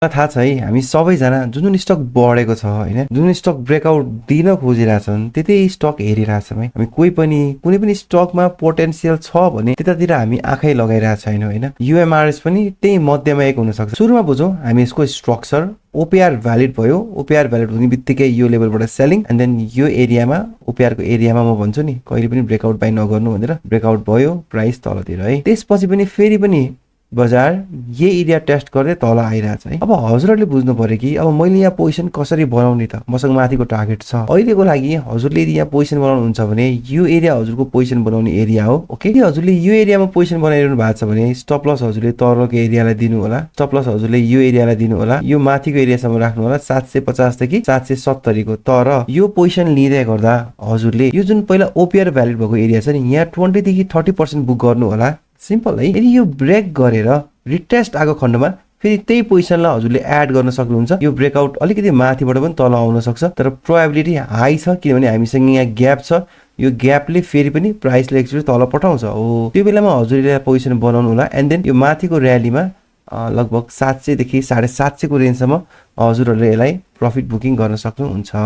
थाहा छ है हामी सबैजना जुन स्टक बढेको छ हैन जुन स्टक ब्रेकआउट दिन खोजिरहेछन् त्यतै स्टक हेरिरहेछौँ है हामी कोही पनि कुनै पनि स्टकमा पोटेन्शियल छ भने त्यतातिर हामी आँखै लगाइरहेको छैनौँ हैन युएमआरएस पनि त्यही मध्यमा एक हुन सक्छ सुरुमा बुझौँ हामी यसको स्ट्रक्चर ओपीआर भ्यालिड भयो ओपीआर भ्यालिड हुने बित्तिकै यो लेभलबाट सेलिङ एन्ड देन यो एरियामा ओपीआर को एरियामा म भन्छु नि कहिले पनि ब्रेकआउट बाइ नगर्नु भनेर ब्रेकआउट भयो प्राइस तलतिर है त्यसपछि पनि फेरि पनि बजार यही एरिया टेस्ट गर्दै तल आइरहेछ है अब हजुरहरूले बुझ्नु पर्यो कि अब मैले यहाँ पोजिसन कसरी बनाउने त मसँग माथिको टार्गेट छ अहिलेको लागि हजुरले यदि यहाँ पोजिसन बनाउनु हुन्छ भने यो एरिया हजुरको पोजिसन बनाउने एरिया हो ओके यदि हजुरले यो एरियामा पोजिसन बनाइरहनु भएको छ भने स्टप लस हजुरले तलको एरियालाई दिनु होला स्टप लस हजुरले यो एरियालाई दिनु होला यो माथिको एरियासम्म राख्नु होला 750 देखि 770 को तर यो पोजिसन लिँदै गर्दा हजुरले यो जुन पहिला ओपीआर भ्यालिड भएको एरिया छ नि यहाँ 20 देखि 30% बुक गर्नु होला सिम्पल है यदि यो ब्रेक गरेर रिटेस्ट आएको खण्डमा फेरि त्यही पोजिसनलाई हजुरले एड गर्न सक्नुहुन्छ यो ब्रेकआउट अलिकति माथिबाट पनि तल आउन सक्छ तर प्रोबेबिलिटी हाई छ किनभने हामीसँग यहाँ ग्याप छ यो ग्यापले फेरि पनि प्राइसले एकचोटि तल पठाउँछ हो त्यो बेलामा हजुरले पोजिसन बनाउनु होला एन्ड देन यो माथिको र्यालीमा लगभग 700 देखि 750 को रेन्जसम्म हजुरहरूले यसलाई प्रफिट बुकिङ गर्न सक्नुहुन्छ